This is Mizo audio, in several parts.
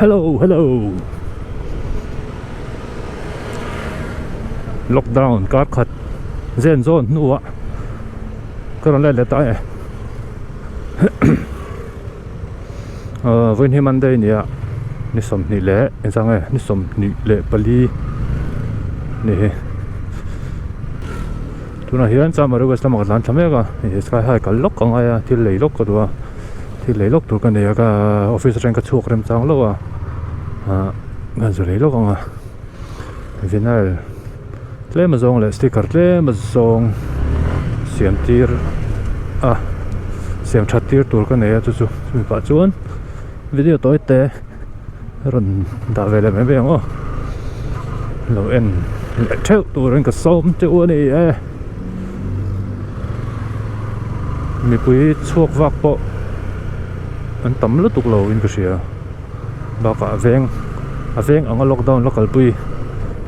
Hello hello Lockdown kar khat zen zawn hnuah ka rawn let leh ta e Ahh vawiin hi Monday nia ni sawmhnih leh engzah nge ni sawmhnih leh pali ni hi tunah hian Chamari West lamah ka tlan thla mek a ih sky high kal lawk ka ngai a thil lei lawk ka duh a thil lei lawk tur ka nei a ka office atangin ka chhuak rem chang lo a ah ka zu lei lawk ang a vinyl tlem azawng leh sticker tlem azawng siam tir a siam that tir tur ka nei a chu chu chumi pah chuan video tawi te rawn dah ve leh mai mai ang aw lo en leh theuh turin ka sawm teuh a ni e mipui chhuak vak pawh an tam lutuk lo in ka hria bakah a veng a veng anga lockdown la kalpui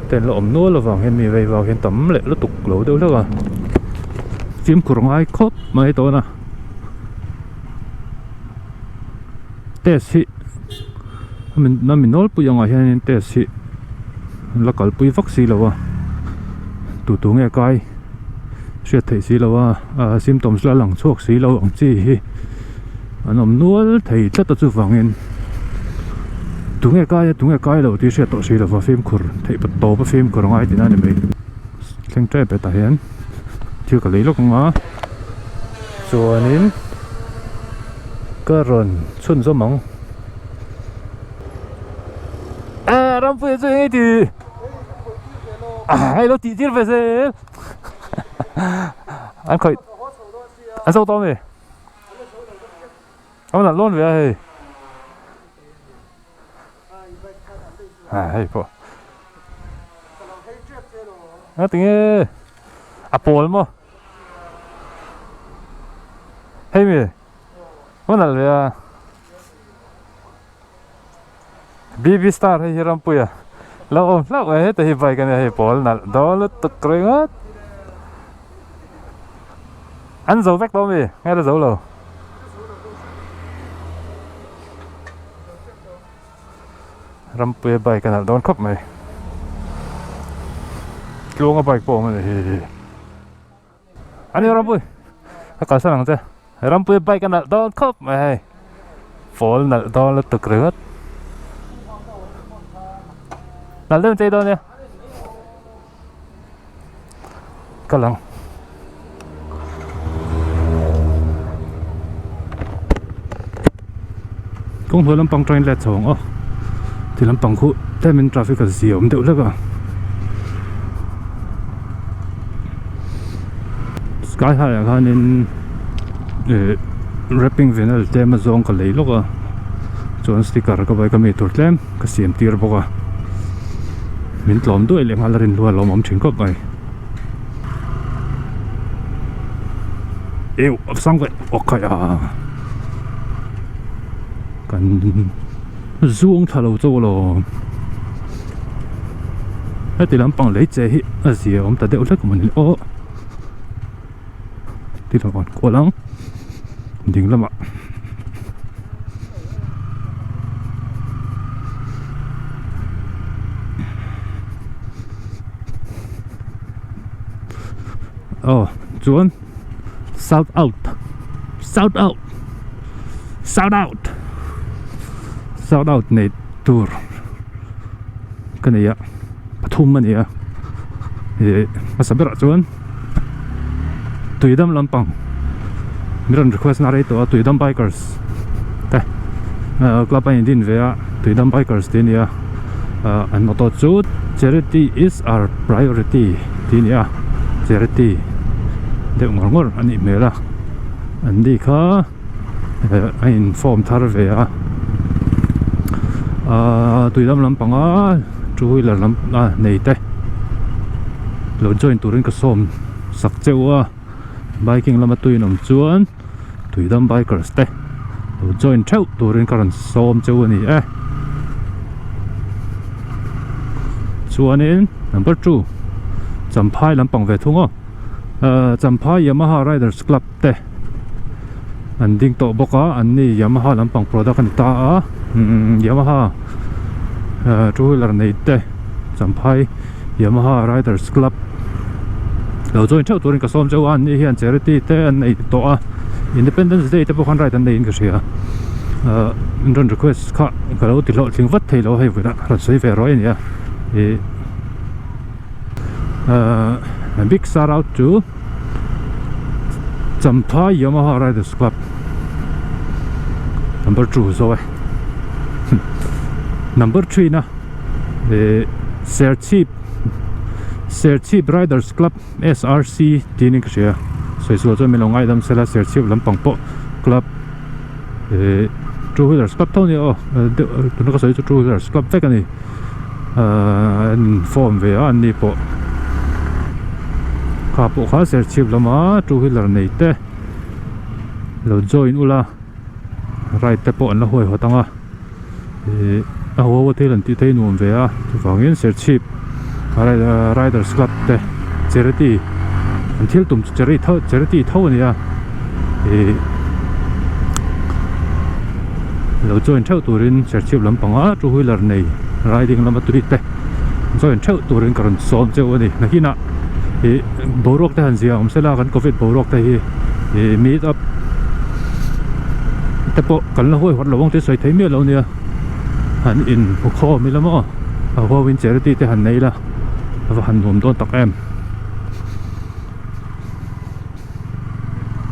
te an la awm nual avang hian mi vei vak hian tam leh lutuk lo deuh hlek a fimkhur ngai khawp mai tawh a test hi a mi nawlpui angah hianin test hi an la kalpui vak si lo a tu tu nge kai hriat theih si lo a ah symptoms la lang chhuak si lo ang chi hi an awm nual thei tlat a chuvangin tunge kai a tunge kai lo tih hriat tawh si lo va fimkhur theih pa tawp a fimkhur a ngai tihna a ni mai thleng tep hetah hian thil ka lei lawk ang a chuanin ka rawn chhunzawm ang eh rampuia chu eng ti hei lo tih tir ve zel an khawih an zo tawh ami a rawn lawn ve a hei a hei pawh a tinge a pawl maw hei mi a nalh ve a BB star hei hi Rampuia lo awm hlauh mai heta hi bike a nia hei pawl nalh dawn lutuk ringawt an zo vek tawh ami nge la zo lo Rampuia bike a nalh dawn khawp mai tluanga bike pawh a awm a ni hi. Ani Rampui ka kalsan ang che Rampui bike a nalh dawn khawp mai hei pawl nalh dawn lutuk ringawt nalh deuh in chei dawn nia ka lang kawng hnuai lampang train let chho ang aw ti lampang khu tlem in traffic a zia awm deuh hlek a. Sky high ah khanin ih wrapping vinyl tlem a zawng ka lei lawk a chuan sticker ka bike ami tur tlem ka siam tir bawk a min tlawm duai leh nghal a rin hluah a lawmawm thin khawp mai eu a sang ve aw khai a kan zuang thla lo chauh alawm. Heti lampang lei che hi a zia awm ta deuh hlek a mawni aw ti lo an kual ang ding lamah aw chuan shout out shout out shout out shout out nei tur. Ka nei a pathum a ni a ih hmasa berah chuan tuidam lampang min rawn request na rei tawh a tuidam bikers te ah club a indin ve a tuidam bikers tih a ni a ah an motto chu charity is our priority tih a ni a charity deuh ngawr ngawr a nih hmel a an ni kha. a in form thar ve a ahh tui lam lampanga two wheeler lam a nei te lo join turin ka sawm sak cheu a biking lama tui in awm chuan tui dam bikers te lo join theuh turin ka rawn sawm cheu a ni e chuanin number two champhai lampang ve thung aw ahh champhai yamaha riders club te. An ding tawh bawk a an ni Yamaha lampang product a ni ta a umm Yamaha. Two wheeler nei te Champhai Yamaha Riders Club lo join theuh turin ka sawm chauh a an ni hian charity te an nei tawh a Independence Day te pawh khan ride an neiin ka hria ahh an rawn request kha ka lo ti hlawhtling vat thei lo hei vawiin ah rawn sawi ve ruai a ni a ih ahh big shout out to Champhai Yamaha Riders Club number 2 zo e number 3 na eh Serchhip Serchhip Riders Club SRC tih in ka hria sawi sual chuan min lo ngaidam sela Serchhip lampang pawh club eh two wheelers club tho a nia aw tuna ka sawi chu two wheelers club vek a ni. Ahh an in form ve a an ni pawh kha pawh kha serchhip lama two wheeler nei te lo join ula ride te pawh an la huaihawt ang a ihh a haw haw thil an tih te hi nuam ve a chuvangin serchhip riders club te charity an thil tum chu charity tho a ni a ihh lo join theuh turin serchhip lampanga two wheeler nei riding lama tui te join theuh turin ka rawn sawm cheu a ni nakinah ih boruak te han zia awm sela kan covid boruak te hi ih meet up te pawh kan la huaihawt lo ang tih sawi thei miah lo nia han in hmu khawm ila maw a huauin charity te han nei ila a va han nuam dawn tak em.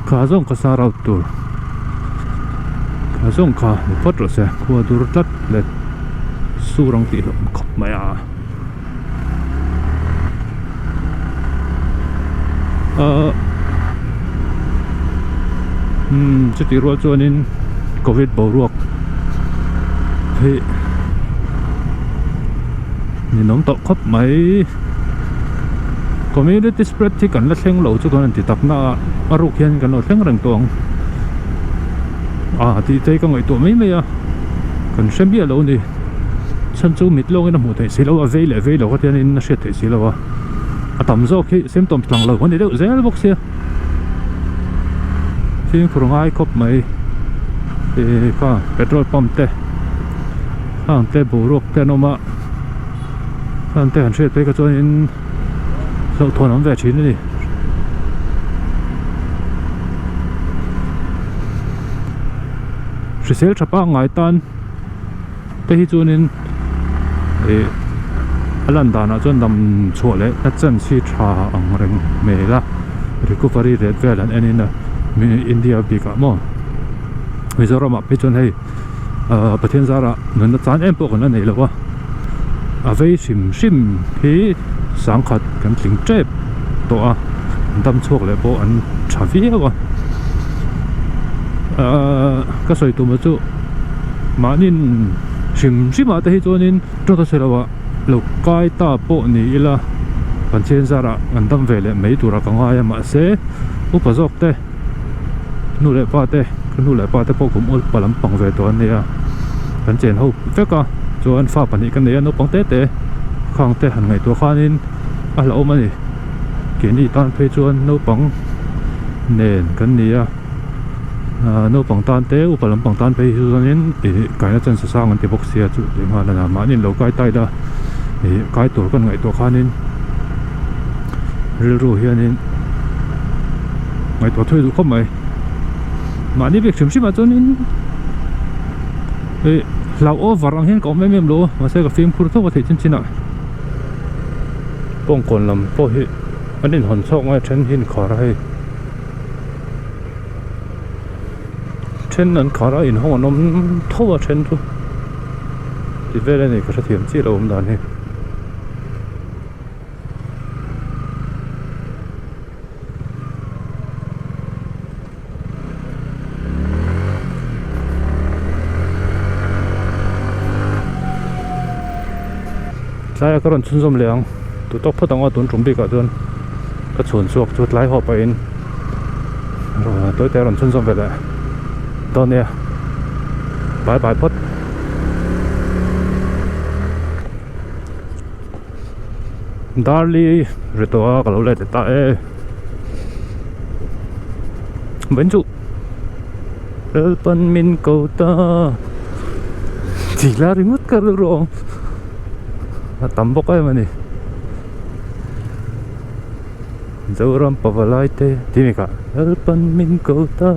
Kha zawng kha sar out tur kha zawng kha ni phawt rawh se khua dur tlat leh sur ang tih hlawm khawp mai a ahh umm chutih rual chuanin covid boruak hi ninawm tawh khawp mai. Community spread hi kan la thleng lo chu kan rawn ti tak na a a ruk hian kan lo thleng reng tawh ang ah tih te hi ka ngaihtuah mai mai a kan hre miah lo a ni chhan chu mit lawngin a hmuh theih si lo a vei leh vei lo kha tianin a hriat theih si lo a a tam zawk hi symptoms lang lo a ni deuh zel bawk sia fimkhur ngai khawp mai ih kha petrol pump te khang te boruak te an awm a. Heng te han hriat phei kha chuanin hlauhthawn awm ve thin a ni. Hrisel tha pangngai tan te hi chuanin ih a lan danah chuan dam chhuah leh na chance hi tha ang reng hmel a recovery rate vel an en in a India bikah maw Mizoramah phei chuan hei. Ahh Pathian zarah nunna chan em pawh kan la nei lo a, a vei hrim hrim hi sangkhat kan tling tep tawh a, dam chhuak leh pawh an tha viau a, ahh ka sawi tumah chu mahni hrim hrim ah te hi chuanin tawta chhe lo ah lo kai ta pawh ni ila Pathian zarah kan dam ve leh mai turah ka ngai a mahse upa zawk te. Nu leh pa te ka nu leh pa te pawh kum upa lampang ve tawh an nia kan chen ho vek a chuan fa pahnih ka nei a naupang te te khang te han ngaihtuah khanin a hlauhawm a ni keini tan phei chuan naupang nen kan ni a ahh naupang tan te upa lampang tan phei hi chuanin ih kaina chance a sang an ti bawk sia chu tih nghal a ni mahni an lo kai ta ila ih kai tur kan ngaihtuah khanin. Rilru hianin ngaihtuah thui duh khawp mai mahni bik hrim hrim ah chuanin ih hlauh over ang hian ka awm em em lo a mahse ka fimkhur tho a theih chin chin ah kawngkawn lam pawh hi an inhawn chhawk ngai a then hi inkhar a hei then an khar a inhawng an awm tho a then chu ti vel a ni ka hrethiam chiah lo awm dan hi. Tlaiah ka rawn chhunzawm leh ang tu tawk phawt ang a tun tum bikah chuan ka chhun chhuak chu tlai haw pahin tawite a rawn chhunzawm ve leh dawn nia bye bye phawt. Darli ri tawh a ka lo let leh ta e vawiin chu Lalpan min ko ta tih la ringawt ka rilru awm. a tam bawk em a ni Zoram pavalai te tih mi kha Lalpan min ko ta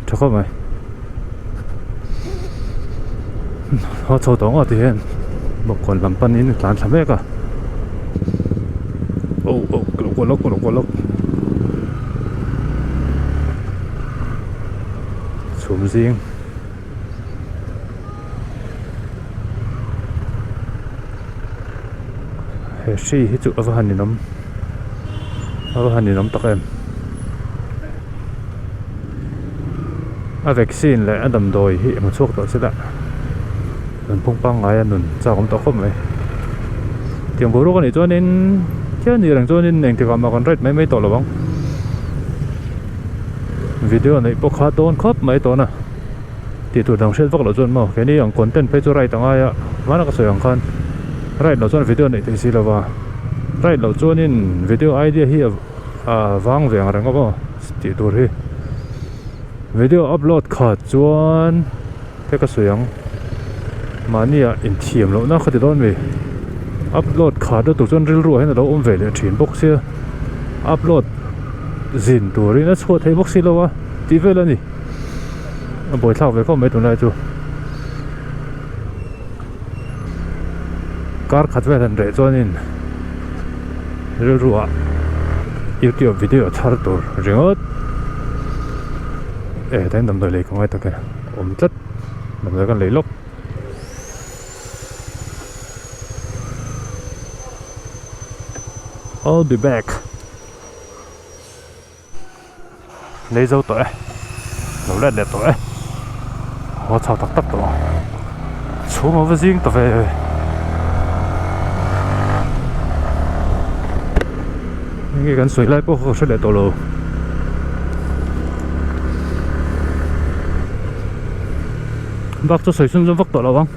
tha khawp mai haw chho tawh ngawt hian bawkkawn lam panin a tlan thla mek a oh oh ka lo kual lawk ka lo kual lawk chhum zing. He hri hi chu a va han inawm a va han inawm tak em a vaccine leh a damdawi hi hmu chhuak tawh se lah nunphung pangngai a nun chak awm tawh khawp mai tiang boruak anih chuanin thil anih reng chuanin engtikah mah kan ride mai mai tawh lo ang video neih pawh kha dawn khawp mai tawna. Tih tur dang hriat vak loh chuan maw keini ang content phei chu right a ngai a hmana ka sawi ang khan right loh chuan video neih theih si lo va right loh chuanin video idea hi a vang ve ang reng a maw tih tur hi video upload khat chuan te ka sawi ang mahni ah inthiam loh na kha ti dawn mi upload khat lutuk chuan rilru ah hian a lo awm ve leh thin bawk sia upload zin turin a chhuah thei bawk si lo a tih vel a ni. A buai thlak ve khawp mai tunlai chu kar khat vel han reh chuanin rilru ah youtube video thar tur ringawt e hetah hian damdawi lei ka ngai tak e awm tlat damdawi kan lei lawk. I'll be back. Lei zo tawh e lo let leh tawh e haw chho tak tak tawh ang chhum a va zing ta ve enge kan sawi lai pawh ka hre leh tawh lo bak chu sawi chhun zawm vak tawh lo ang.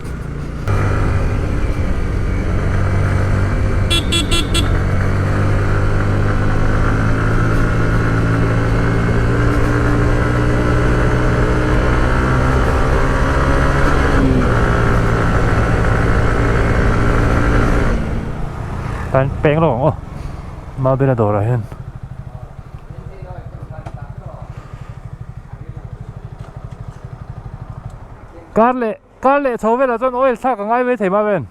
Tan peng lawk ang aw Mabel a dawrah hian. Kar leh kar leh chho velah chuan oil thlak a ngai mai thei mah ven.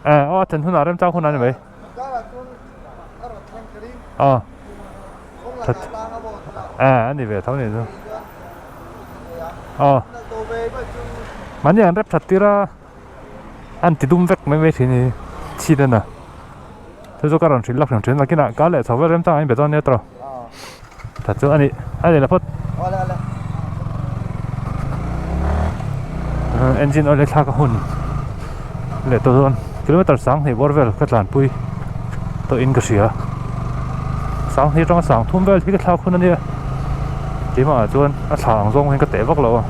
Eh aw a then hunah remchang hunah a ni mai. Aw that eh a ni ve tho ni chu. Aw mahni an rep that tir a an ti dum vek mai mai thin hi chhit a na. Chu chu ka rawn hrilh lawk hrim thin nakinah kar leh chho vel remchang an inbe dawn nia tawh. Tha chu ani a ni la phawt engine oil hi thlak a hun leh tawh dawn kilometer sanghnih bawr vel ka tlanpui tawh in ka hria sanghnih atanga sang thum vel hi ka thlak hun ania keimah ah chuan a thla ang zawng hian ka teh vak lo a.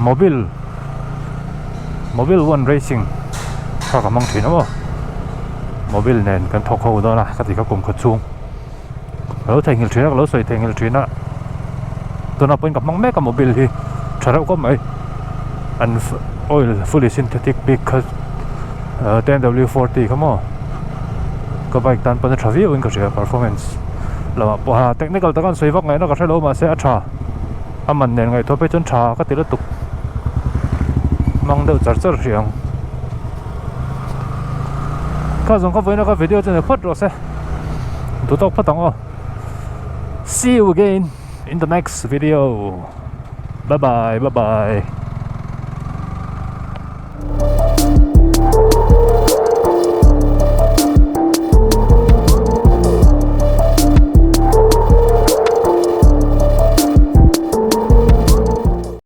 Mobil Mobil one racing kha ka hmang thin a maw mobil nen kan thawk ho dawn a ka ti kha kum khat chhung ka lo theihnghilh thin a ka lo sawi theihnghilh thin a tunah pawhin ka hmang mek a mobil hi tha reuh khawp mai an oil fully synthetic bik kha ten w forty kha maw ka bike tan pawn a tha viau in ka hria performance lamah pawh ha technical taka an sawi vak ngaihna ka hrelo mahse a tha a man nen ngaihtuah phei chuan tha ka ti lutuk mang deuh char char hrih ang kha zawng ka vawiin a ka video chu ni phawt rawh se duh tawk phawt ang aw see you again in the next video bye bye bye bye.